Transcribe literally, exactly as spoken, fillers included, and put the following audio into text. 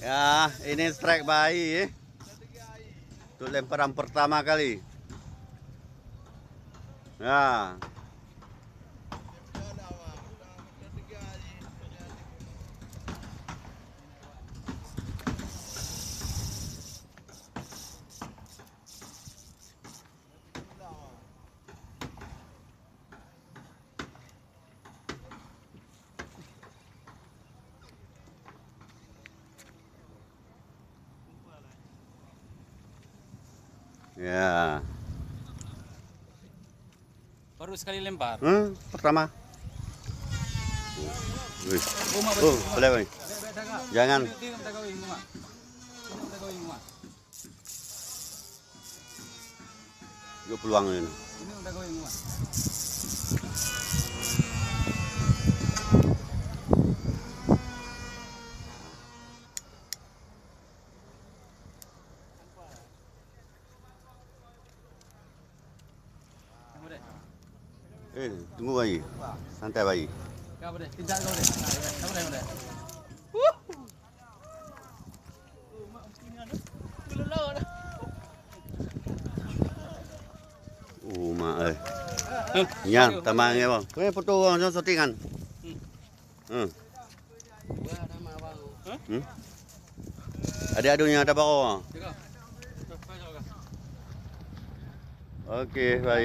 Ya, ini strike bayi, eh. Untuk lemparan pertama kali. Ya. Ya. Baru sekali lempar. Hmm, pertama. Wih. Oh, boleh, boleh. Jangan. Yuk peluang ni. Eh, tunggu bayi. Santai bayi. Oh, mak eh. Nyan, tamah ngai bang. Kau foto orang syutingan. Hmm. Hmm. Adik aduh nyan ada bawa. Okey, baik.